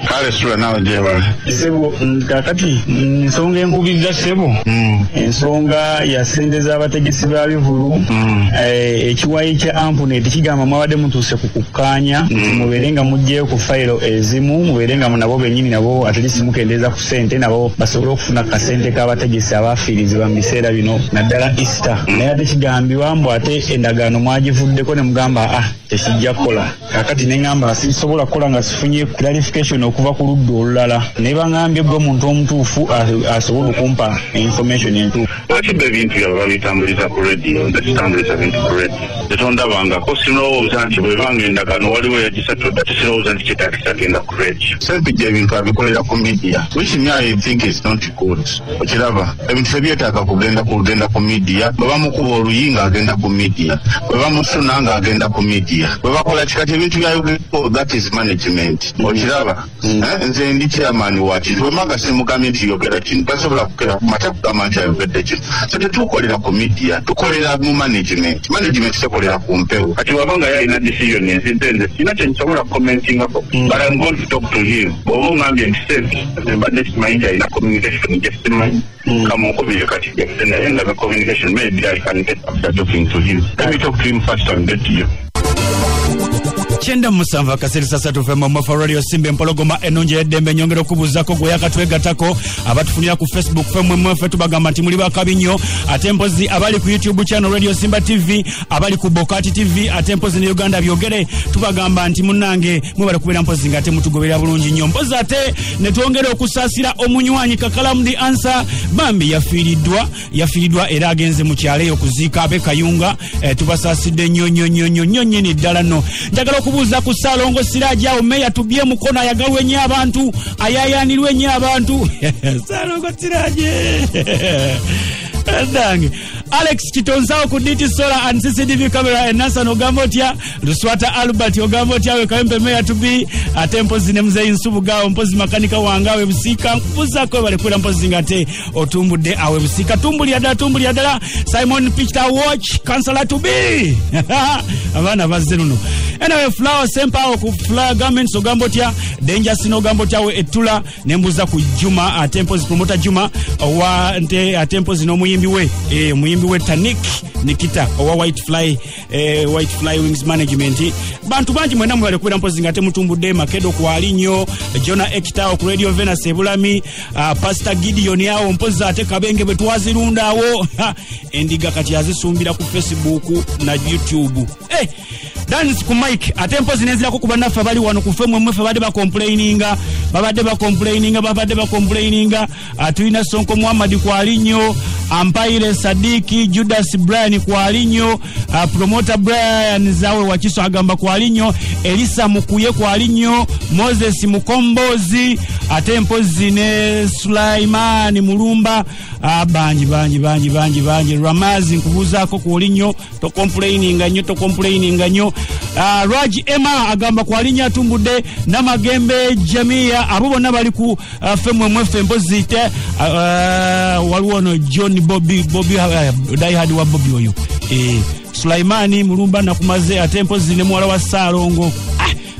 Kale sula, nawe gyebale. Ssebo, kakati ensonga enkubiriza ssebo, ensonga ya ssente z'abategesi ba bivulu. Ekiwayi kya AMPNET kigamba mwabadde mutuuse ku kukkaanya nti mubeere nga muggyeyo ku fayiro ezimu, mubeere nga nabo bennyini nabo at least mukendeeza ku ssente, nabo basobole okufuna kasente k'abategesi abafiirizibwa mu biseera bino, naddala Easter. Naye ate kigambibwa mbu ate endagaano mwagivuddeko ne mugamba tekijja kukola. Kakati ne ŋŋamba sisobola kukola nga sifunye clarification okuva ku ludda olulala, naye baŋŋambye gwe omuntu omutuufu asobola okumpa information entuufu. Lwaki bo ebintu byabwe babitambuliza ku radio? Nze sitambuliza bintu ku radio, tetondabangako. Sirowooza nti bwebanga endagaano waliwo yagisatudda, tesirowooza nti kyetaagisa genda ku radio. Sempijja ebintu abikolera ku media, which me I think is not good. Okiraba, ebintu tebyetaaga kugenda ku media. Bwe bamukuba oluyi ng'agenda ku media, bwe bamusuna ng'agenda ku media, bwe bakola kikati ebintu byayogeko, that is management. Okiraba? Nze ndi chairman wa kintu, bwemanga simugambye nti yogera kino, tasobola kukera ku makya kugamba nti ayogedde kino. So tetukolera ku media, tukolera mu management. Management tekolera ku mpewo. Kati wabanga yalina decision enzidde, nze sina kyensobola commentingako, but I'm going to talk to him. Bw'oba ongambye nti sente, mbadde simanyi nti alina communication gye simanyi, kamunkubire kati gye naye ndabe communication. Maybe I can get after talking to him. Let me talk to him first and get to you. 97.3 FM, Mofa Radio Simba Empologoma ennungi ey'eddembe. Nyongera okubuuzaako gwe yakatwegattako, abatufunira ku Facebook, ffe mmwe ffe tubagamba nti muli bakabi nnyo. Ate mpozi abali ku YouTube channel Radio Simba TV, abali ku Bokati TV, ate mpozi ne Uganda Byogere, tubagamba nti munnange mwebale kubeera mpozi nga ate mutugoberera bulungi nnyo. Mpozi ate ne twongera okusaasira omunywanyi Kakalamu The Answer, bambi yafiiriddwa era agenze mu kyalo eyo okuziika ab'e Kayunga. Tubasaasidde nnyo nnyo nnyo nnyo nnyo nnyini ddala. Nno njagala okubuuza ku Ssaalongo Siraji awo, meya tubye Mukono, ayagalwa ennyo abantu, ayayaanirwa ennyo abantu. Ssaalongo Siraji dange. Alex Kitonzao ku DT Solar and CCTV camera enasa ogamba otya? Luswata Albert ogamba otya? We Kawempe Mayor to be, ate mpozi ne mzee Nsubuga, mpozi makanika wangawe Busika, nkubuzaako bale kwera mpozi ngate otumbudde awe Busika, tumbulira ddala, tumbulira ddala. Simon Peter Watch, councillor to be, abaana bazze luno. Anyway, Flower Sempa ku Flower Garments ogamba otya? Danger Sino ogamba otya? We Etula, nembuza ku Juma, ate mpozi promoter Juma owa nte, ate mpozi n'omuyimbi we, omuyimbi we Tanik Nikita owa White Fly, White Fly Wings Management. Bantu bangi mwena mwebale kubeera mpozi nga temutumbudde. Makedo kwali nnyo, Jona Ekita ku Radio Venus Ebulami, Pastor Gideon awo mpozi ate Kabenge bwe twazirunda awo endiga kati azisumbira ku Facebook na YouTube. Dance ku mic, ate mpozi nenzirako ku bannaffe abali wano ku ffe mmwe babadde bacomplaininga, babadde bacomplaininga, babadde bacomplaininga. Tulina Sonko Muhammad kwali nnyo, Ampaire Sadiki, Judas Brian kwali nnyo, Promoter Brian Zawe Wakiso agamba kwali nnyo, Elisa Mukuye kwali nnyo, Moses Mukombozi, ate mpozi ne Sulaiman Mulumba, bangi bangi bangi bangi bangi. Ramazi nkubuzaako kwali nnyo, tocomplaininga nnyo, tocomplaininga nnyo. Raj Emma agamba kwali nnyo atumbudde, Namagembe Jamia, abo bonna bali ku ffe mmwe mpozi te waliwo ono John Bobby, Bobby diehard wa Bobby oyo, Sulaimani Mulumba nakumaze, ate mpozi ne muwala wa Saalongo.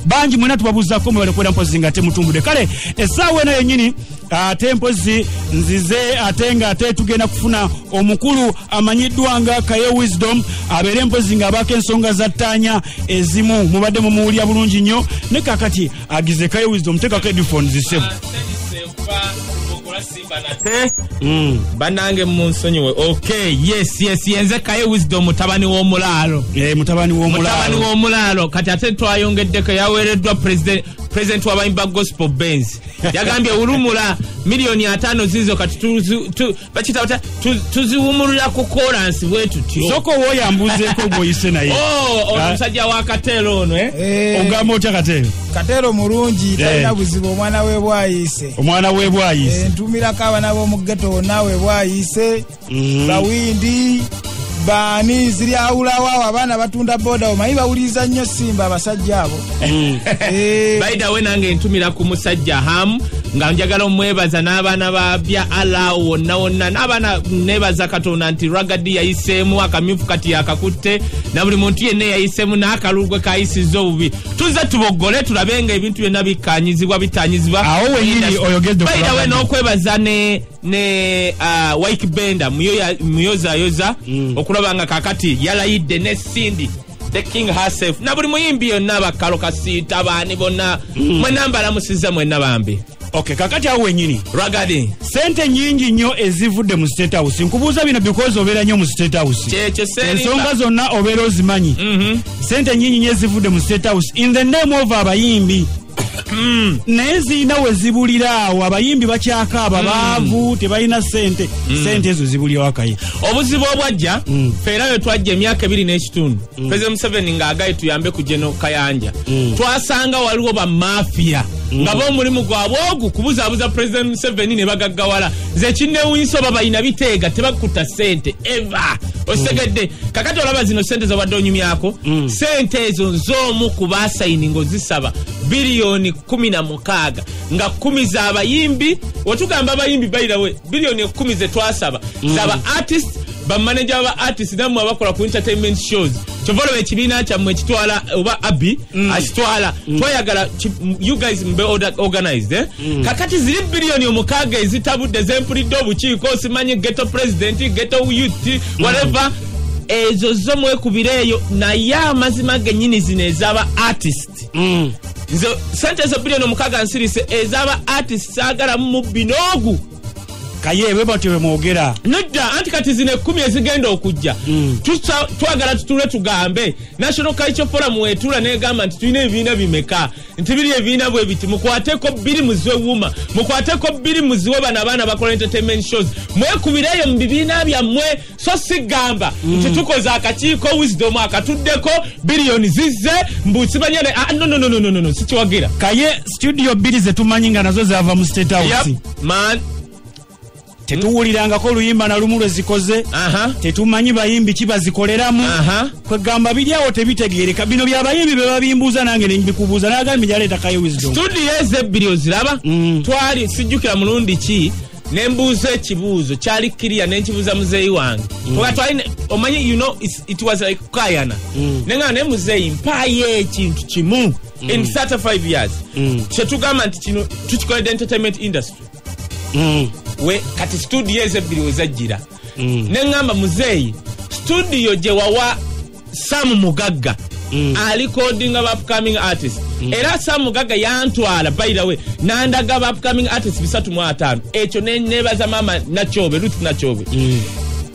Bangi mwena tubabuzaako mwebale kubeera mpozi nga temutumbudde. Kale essaawa eno yennyini ate mpozi nzize, ate nga ate tugenda kufuna omukulu amanyiddwa nga Kaye Wisdom, abeere mpozi ng'abaako ensonga za ttaanya ezimu mubadde mumuwulira bulungi nnyo. Ne kakati agize Kaye Wisdom, teekako headphones zisebo. Bannange munsonyiwe. Okay, yes, yes, yenze Kaye Wisdom, mutabani w'omulaalo. Mutabani w'omulaalo. Mutabani w'omulaalo. Kati ate twayongeddeko yaweereddwa president w'abayimba gospel Benz. Yagambye wulumula 5 million zizo kati bakita batya, tuziwumulira ku kolansi bwe tutyo. Soko woyambuzeeko gw'oyise naye. Oh, ono musajja wa Kateero ono, eh? Ogamba otya Kateero? Kateero mulungi, talina buzibu, omwana we bwayise. Omwana we bwayise. Ntumirako abaana b'omu ghetto bonna we bwayise. Bawindi baani ziri awulawo awo, abaana batunda boda, omanyi bawuliriza nnyo Simba abasajja abo. By the way, nange ntumira ku musajja Ham nga njagala omwebaza n'abaana ba bya Allah wonna wonna, n'abaana nebaza Katonda nti Ragadi yayiseemu akamyufu kati yakakutte, na buli muntu yenna yayiseemu n'akalulu kayisizza obubi. Tuzze tuboggole tulabe nga ebintu byonna bikkanyizibwa bitanyizibwa. Awo wennyini oyogedde ku By the way, Ragadi. N'okwebaza ne Wike Benda muyozayoza okulaba nga kakati yalayidde ne Cindy the king herself na buli muyimbi yonna, bakalo kasiita baani bonna, mwenna mbalamusizza mwenna bambi. Okay, kakati awo wennyini. Ragadi. Sente nyingi nnyo ezivudde mu State House. Nkubuuza bino because obeera nnyo mu State House. Kyekyo Serimba. Ensonga zonna obeera ozimanyi. Sente nyingi nnyo ezivudde mu State House in the name of abayimbi. Naye zirina we zibulira awo, abayimbi bakyakaaba, baavu, tebalina ssente. Sente ezo zibulira wakaye? Obuzibu obwajja, ffe era bwe twajja emyaka 2.5, President Museveni ng'agaye tuyambe ku General Kayanja, twasanga waliwo bamafiya nga b'omulimu gwabwe ogwo kubuzaabuza President Museveni ne bagaggawala. Nze ekinneewuunyisa, oba balina biteega, tebakuta ssente eva okitegedde. Kakati olaba zino ssente zobadde onyumyako, ssente ezo nz'omu ku basayininga ozisaba 16 biliyoni, nga 10 z'abayimbi. Wetugamba abayimbi, bayirawe 10 biliyoni ze twasaba zaba artist, bamaneja ba artist, nammwe abakola ku entertainment shows. Kyova olaba ekibiina kyammwe ekitwala oba abi akitwala, twayagala you guys mbe organized, eh? Kakati ziri 6 biliyoni ezitabudde zempulidde obukiiko, simanyi ghetto president, ghetto youth, whatever, ezo zo mwekubira eyo. Naye amazima gennyini, zino ez'aba artist, nze sente ezo 6 biliyoni nsirise, ez'aba artist saagalamu mubbi n'ogu. Kaye bwe batyo bwe mwogera. Nedda, anti kati zino 10 ezigenda okujja, twagala tutule tugambe National Culture Forum wetuula negamba nti tulina ebibiina bimeka, nti biri ebibiina bwe biti, mukwateko 2 muziwe wuma, mukwateko 2 muziwe bano abaana bakola entertainment shows, mwekubireeyo mu bibiina byammwe. So sigamba nti tukoze akakiiko Wisdom akatuddeko biliyoni zizze mbu simanya ah, no, no, no, no, no, no, no, sikiwagira. Kaye, studio 2 zetumanyi nga nazo zava mu State House. Yep, man. Tetuwulirangako oluyimba na lumu lwe zikoze. Tetumanyi bayimbi ki bazikoleramu. Kwegamba biri awo tebitegeereka. Bino by'abayimbi be babimbuuza nange ne mbikubuuza, n'agambye gyaleeta Kaye Wisdom. Studio ezo ebbiri oziraba, twali sijjukira mulundi ki ne mbuuza ekibuuzo kyali kiriya ne nkibuuza muzeeyi wange. Kuba twali omanyi, it was like kukayana. Ne nga ne muzeeyi mpaayo ekintu kimu in 35 years kyetugamba nti kino tukikoledde entertainment industry. We kati studio ezo ebbiri we zajjira, ne ŋŋamba muzeeyi, studio gye wawa Sam Mugagga alikodinga ba upcoming artist, era Sam Mugagga yantwala, by the way, nandaga ba upcoming artist 305. Ekyo nebaza mama Nakyobe, Ruth Nakyobe.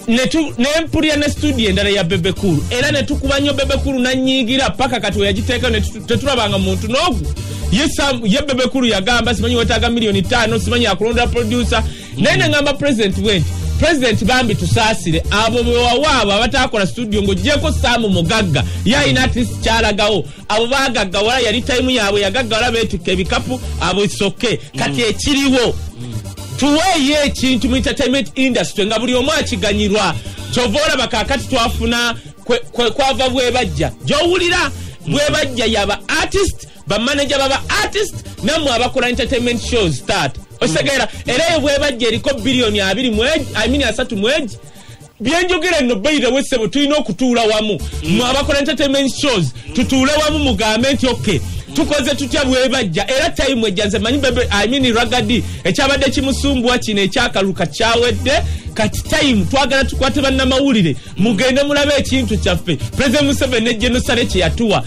Nempulira ne studio endala ya Bebe Cool, era netukuba nnyo Bebe Cool nanyiigira paka kati weyagiteeka tetulabanga muntu n'ogu. Ye Bebe Cool yagamba simanyi wetaaga 5 million, simanyi akulonda producer. Naye neŋŋamba president went, president bambi tusaasire abo bewawaabo abatakola studio ng'oggyeko Sam Mugagga yalina artist kyalagawo. Abo bagaggawala, yali time yaabwe yagaggawala, beetikka ebikapu abo isoke. Kati ekiriwo, tuweeyo ekintu mu entertainment industry nga buli omu akiganyirwa. Kyova olaba kaakati twafuna kwava bwebajja gy'owulira bwebajja yaba artist, bamanager baba artist, nammwe abakola entertainment shows start osegera. Era eyo bwebajja eriko biliyoni 20 mwegi, I mean 30 mwegi. Byenjogera nno bayirawe ssebo, tulina okutuula wamu, mwe abakola entertainment shows, tutuule wamu mugambe nti okay, tukoze tutya bwebajja. Era time ejja, nze manyi bebe, I mean Ragga Dee, ekyabadde kimusumbuwa kino ekyakaluka kyawedde. Kati time twagala tukwate bannamawulire, mugende mulabe ekintu kyaffe President Museveni ne genosale kye yatuwa.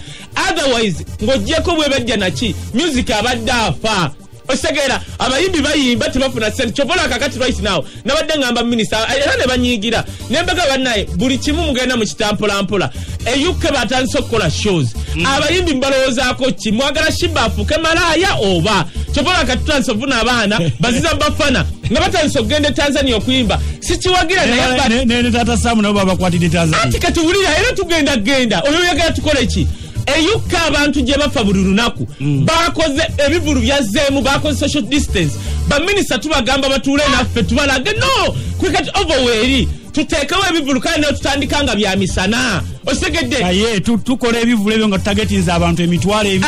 Otherwise ng'oggyeko bwebajja naki, music abadde afa osegera, abayimbi bayimba tebafuna sente. Kyovola kakati right now nabadde ngamba minisita era ne banyiigira nembega bannaye, buli kimu mugenda mu kitampolampola. E UK batandise okukola shows, abayimbi mbalowoozaako ki? Mwagala Sheebah afuuke malaaya oba? Kyovola kati tutandise okufuna abaana baziza bafana nga batandise okugenda e Tanzania okuyimba. Sikiwagira naye Ne Taata Sam nabo babakwatidde Tanzania. Ati kati wulira, era tugenda genda oyo oyagala tukole ki? E UK abantu gye bafa buli lunaku, bakoze ebivulu byazzeemu, bakoze social distance. Baminisita tubagamba batuule naffe tubalage no kwekati overweeri tuteekewo ebivulu, kale nayo tutandika nga bya misana, osegedde? Naye tukola ebivulu ebyo nga tutagetinza abantu 20,000.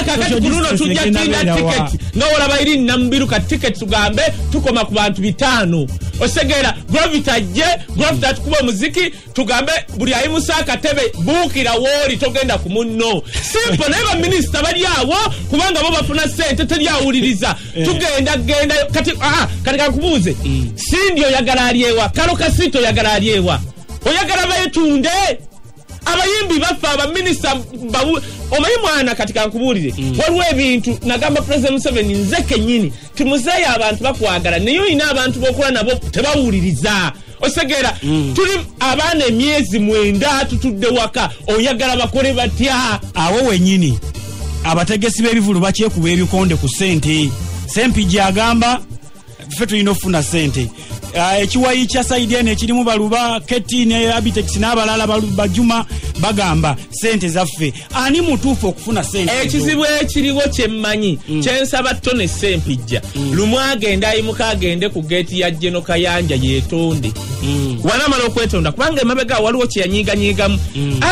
Kakati ku luno tujja tinda tiketi nga olaba eri Namubiru. Kati tiketi tugambe tukoma ku bantu 500, osegera? Gravity ajje, Gravity atukuba omuziki, tugambe buli ayimusa akatebe buukira wooli, togenda ku munno, simple. Naye baminisita bali awo kubanga bo bafuna sente, teryawuliriza. Tugenda genda kati, kati kankubuuze, Cindy oyagala alyewa? Kalo Kasito oyagala alyewa? Oyagala beetunde? Abayimbi bafa, abaminisita omanyi mwana. Kati kankubuulire, waliwo ebintu nagamba President Museveni nze kennyini timuzeeyo, abantu bakwagala naye olina abantu bokola nabo tebawuliriza, osegera? Tuli abaana emyezi 9 tutudde waka, oyagala bakole batya? Awo wennyini abategesi b'ebivulu bakyekuba ebikonde ku ssente. Sempijja agamba ffe tulina okufuna ssente. Ekiwayi kya side eno ekirimu Baluba, Keti ne Abitex n'abalala, Bajuma, bagamba ssente zaffe. Ani mutuufu okufuna ssente ezo? Ekizibu ekiriwo kyemmanyi, kyensaba Tone Sempijja, lumu agende ayimuka agende ku geeti ya General Kayanja yeetonde. Wanamala okwetonda, kubanga emabega waliwo kyeyanyiiganyiigamu.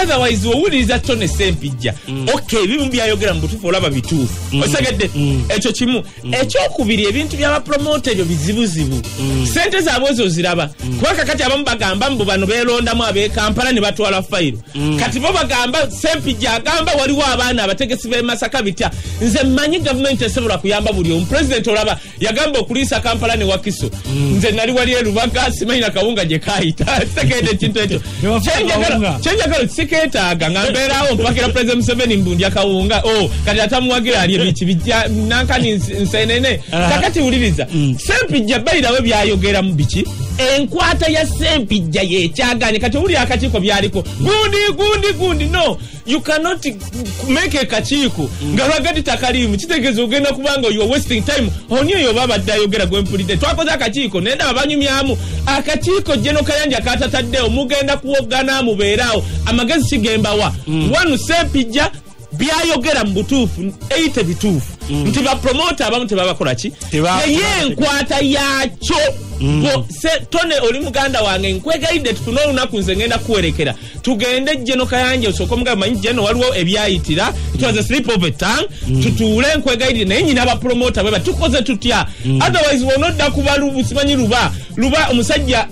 Otherwise owuliriza Tone Sempijja, okay, ebimu byayogera mu butuufu olaba bituufu, osegedde? Ekyo kimu. Ekyokubiri, ebintu by'abapromota ebyo bizibuzibu, sente zaabwe ezo ziraba, kuba kakati abamu bagamba mbu bano beerondamu ab'e Kampala ne batwala fayiro. Kati bo bagamba, Sempijja agamba waliwo abaana abategesi b'e Masaka bitya. Nze mmanyi gavumenti esobola kuyamba buli omu. Pulezidenti olaba yagamba okuliisa Kampala ne Wakiso. Nze nali wali e Lubaga, simanyi na kawunga gye kaayita, sitegedde ekintu ekyo. Kyenjagala sikeetaaga nga mbeerawo mpakira Pulezidenti Museveni mbundya kawunga. Oh, kati atamuwagira ali ebiki bijja nankani nsenene. Kakati wuliriza, Sempijja bayirawe byayogeramu biki? Enkwata ya Sempijja yekyaganye. Kati owulira akakiiko byaliko gundi gundi gundi. No, you cannot make akakiiko nga Ragga Dee takaliimu. Kitegeeza ogenda kubanga you are wasting time. Oni oyo oba abadde ayogera gwempulidde twakoze akakiiko naye ndaba banyumyamu akakiiko. General Kayanja katataddewo, mugenda kuwoggana mubeeraawo. Amagezi kigembawa wanu, Sempijja byayogera mu butuufu eite bituufu. Nti ba promoter abamu tebabakola ki? Naye enkwata yakyo Tone oli muganda wange nkwegayidde tufune olunaku nze ngenda kuwerekera tugende Jeno Kayanja osooka omugamba manyi Jeno waliwo ebyayitira, it was a slip of a tongue, tutuule nkwegayidde naye nyina aba promoter bwe tukoze tutya, otherwise wonodda kuba simanyi luba omusajja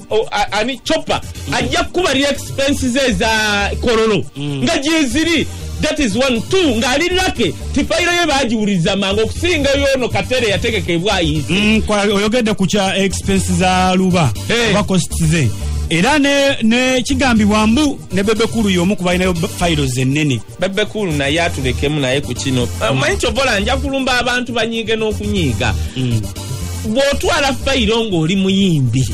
ani Chopper ajja kukubalira expenses eza Kololo nga gyeziri. That is 1 2 ngali lake tifairo ye bajiwuliza mangu okusinga yono Katere yategekebwa ayise. Oyogedde ku kya expenses za Luba oba costs ze, era ne kigambibwa mbu ne Bebe Cool y'omu ku balinayo fayiro zennene. Bebe Cool naye atulekemu naye ku kino. Omanyi kyovola nja kulumba abantu banyiige n'okunyiiga. Bw'otwala fayiro ng'oli muyimbi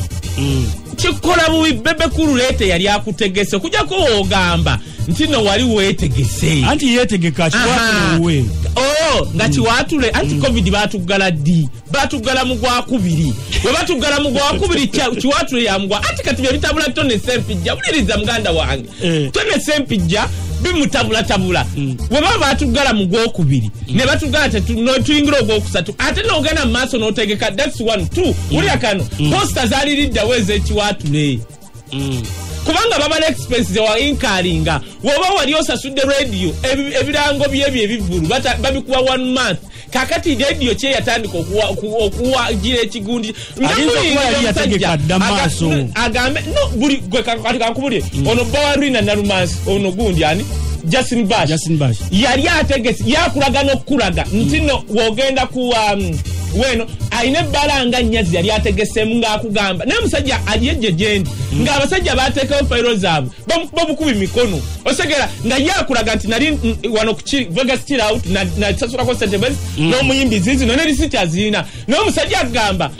kikola bubi. Bebe Cool leete yali akutegese okujjako w'ogamba nti no wali weetegese. Anti yeetegeka kiwatule. Oh, nga kiwatule anti COVID baatuggala ddi? Baatuggala mu gwakubiri. Bwe batuggala mu gwakubiri kiwatule yamugwa. Anti kati bye bitabula Tone Sempijja, wuliriza muganda wange. Tone Sempijja bimutabulatabula. Bwe baba baatuggala mu gwokubiri ne batuggala tuyingira ogwokusatu ate n'ogenda mu maaso n'otegeka. That's 1 2. Wulira kano posta zaaliriddawo ez'ekiwatule. Kubanga babala expenses wa inkaringa woba wali osasudde radio ebirango byebyo ebivulu babikuwa 1 month. Kakati radio kye yatandika okuwagira ekigundi agambe no buli gwe kati kankubulye ono Bawarina Nalumansi ono gundi ani Justin Bash yali ategese yakulaga n'okulaga nti no wogenda ku weno ayina ebbala nnyazi yali ategesemu ng'akugamba naye omusajja aliyejje gyendi ng'abasajja baateekawo fayiro zaabwe bamukuba emikono osegera nga ye akulaga nti nali wano ku Vegas Chill Out nasasulako sente bezi n'omuyimbi ziizino ne risiti azirina naye omusajja agamba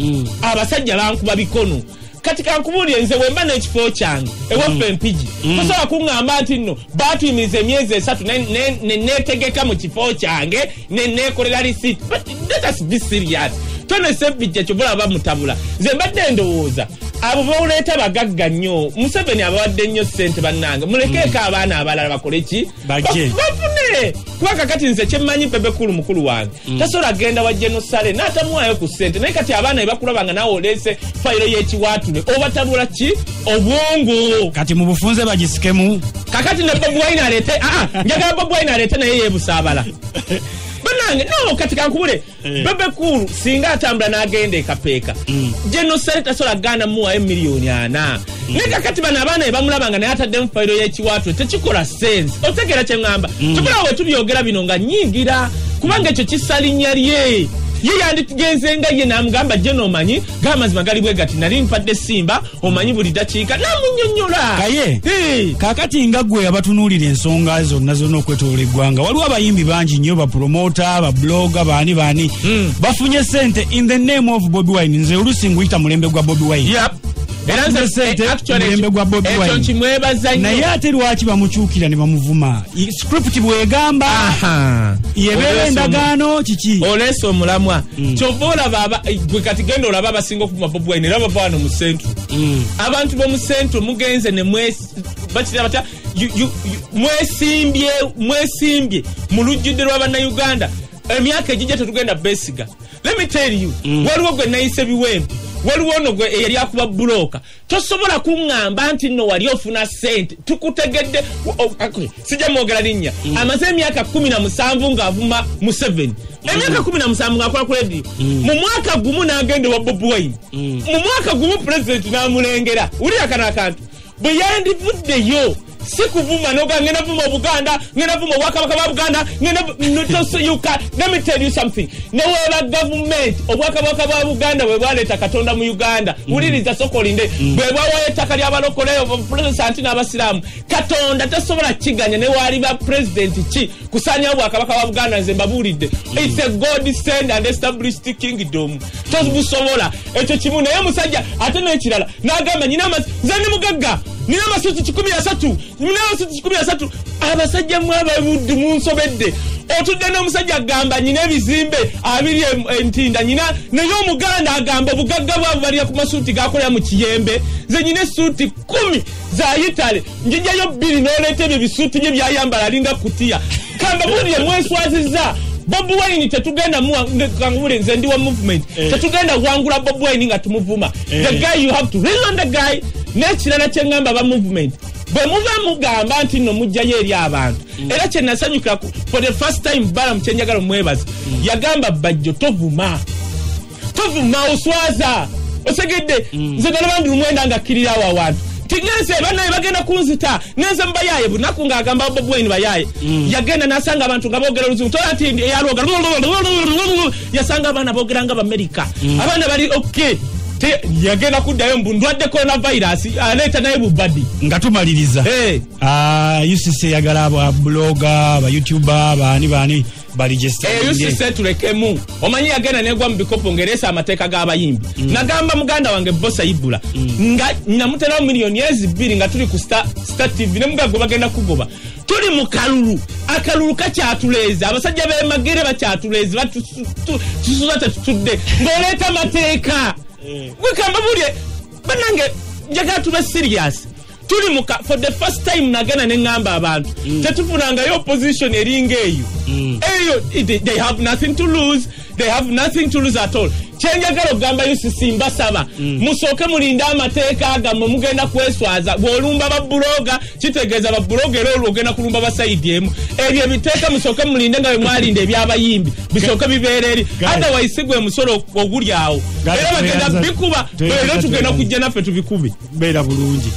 abasajja bankuba bikono. Kati kankubuulire nze wemba n'ekifo kyange ewaffe Mpigi tosobola kuŋŋamba nti nno baatuyimiriza emyezi 3 ne neetegeka mu kifo kyange ne neekolera risiti. But let us be serious. Tone Sempijja kyobula bamutabula. Nze mbadde ndowooza abo b'oleeta bagagga nnyo. Museveni abawadde nnyo ssente bannange, mulekeeko abaana abalala bakole ki? Bafune. Kuba kakati nze kyemmanyi Bebe Cool mukulu wange tasobola kugenda wa Jeno Sale n'atamuwaayo ku ssente, naye kati abaana be bakulaba nga naawe oleese fayiro y'ekiwaatule obatabula ki? Obwongo. Kati mu bufunze bagisikemu. Kakati ne Bobi Wine aleete njagala Bobi Wine aleete naye yeebusaabala. Bannange no kati kankubule Bebe Cool singa atambula n'agenda ekapeeka Jeno Sale tasobola kuganda muwayo miliyoni 4. Naye kakati bano abaana be bamulaba nga naye ataddemu fayiro y'ekiwaatule tekikola sense. Otegeera kye ŋŋamba? Tubula we tubyogera bino nga nnyingira kubanga ekyo kissa linnya lye. Ye yandigenze nga ye n'amugamba Jeno omanyi g'amazima gali bwe gati nali mpadde Simba omanyi buli dakiika n'amunnyonnyola. Kaye kakati nga ggwe abatunuulira ensonga zonna zonna okwetoloola eggwanga waliwo abayimbi bangi nnyo ba promoter, ba blogger, baani baani bafunye ssente in the name of Bobi Wine. Nze oluusi nguyita mulembe gwa Bobi Wine. Era nze mulembe gwa Bobi Wine. Naye ate lwaki bamukyukira ne bamuvuma? Script bwegamba yebeera endagaano kiki? Oleese omulamwa. Kyova olaba gwe kati genda olaba abasinga okuvuma Bobi Wine era bava wano mu Central. Abantu b'omu Central mugenze ne bakira batya mwesimbye mu lujjudde lw'Abannayuganda. Emyaka egijja tetugenda beesiga. Let me tell you, waliwo gwe nayise biwempe, waliwo ono gwe eyali akuba bulooka. Tosobola kuŋŋamba nti nno wali ofuna ssente tukutegedde. Sijja mwogera linnya. Amaze emyaka 17 ng'avuma Museveni. Emyaka 17 ng'akola ku rediyo. Mu mwaka gumu n'agenda ewa Bobi Wine. Mu mwaka gumu pulezidenti n'amulengera. Wulira kano akantu. Bwe yandivuddeyo si kuvuma noga ngenda vuma Obuganda, ngenda vuma Obwakabaka bwa Buganda, ngenda let me tell you something. Neweeba gavumenti Obwakabaka bwa Buganda bwe bwaleeta Katonda mu Uganda. Wuliriza sokolinde bwe bwawayo ettaka ly'abalokole Protestant n'Abasiraamu. Katonda tasobola kiganya ne waaliba pulezidenti ki kusaanyawo Obwakabaka bwa Buganda. Nze mbabuulidde. It's a God send and established kingdom. Tobusobola ekyo kimu. Naye omusajja ate n'ekirala n'agamba nyina nze ndi mugagga nina amasuuti 130, nina amasuuti 130. Abasajja mmwe ababudde munsobedde. Otudde n'omusajja agamba nyina ebizimbe abiri entinda nyina, naye Omuganda agamba obugagga bwabwe balira ku masuuti gakolera mu kiyembe. Nze nyina essuuti 10 za Yitale, njijjayo 2 n'oleeta ebyo ebisuuti bye byayambala alinga kutiya. Kamba buulire mweswazizza. Bobi Wine tetugenda muwa nze ndi wa movement. Tetugenda wangula Bobi Wine nga tumuvuma. The guy, you have to reason the guy. N'ekirala kye ŋŋamba ba movement, bwe muva mugamba nti nno mujjayo eri abantu, era kye nasanyukira for the first time, Balaam kyenjagala omwebaza, yagamba Bajjo tovuma, tovuma, oswaza, osegedde. Nze nalaba ndi lumwenda nga akkirira awo awantu tingenze banaye bagenda kunzita, ngenze mubayaye bunaku ng'agamba Bobi Wine bayaye. Yagenda n'asanga abantu nga boogera oluzungu, tola nti eyalwoga, yasanga abaana boogera nga Bamerika, abaana bali okay. Yagenda kuddayo mbu ndwadde coronavirus, aleeta naye bubadi. Nga tumaliriza, UCC eyagala aba blogger, ba youtuber, baani baani baregister. UCC tulekemu. Omanyi yagenda negwa mu bikopo ng'ereesa amateeka g'abayimbi. Nagamba muganda wange Bosa Ibula nga namuterawo 2 million nga tuli ku Star TV, ne mugago bagenda kugoba. Tuli mu kalulu, akalulu kakyatuleeza, abasajja b'emagere bakyatuleeza, batusuza tetutudde ng'oleeta amateeka. Gwekamba bulye bannange, njagala tube serious. Tuli muka for the first time nagenda ne ŋŋamba abantu, tetufunangayo opposition eringa eyo. Eyo they have nothing to lose, they have nothing to lose at all. Kyenjagala okugamba UCC, mbasaba musooke mulinde amateeka gammwe, mugenda kweswaza. Bw'olumba ba blogger, kitegeeza ba blogger era olwo ogenda kulumba ba side emu. Ebyo ebiteeka musooke mulinde nga bwe mwalinda ebyabayimbi bisooke bibeera eri, otherwise si gwe musolo oguli awo, era bagenda bikuba, era tugenda kujja naffe tubikube. Beera bulungi.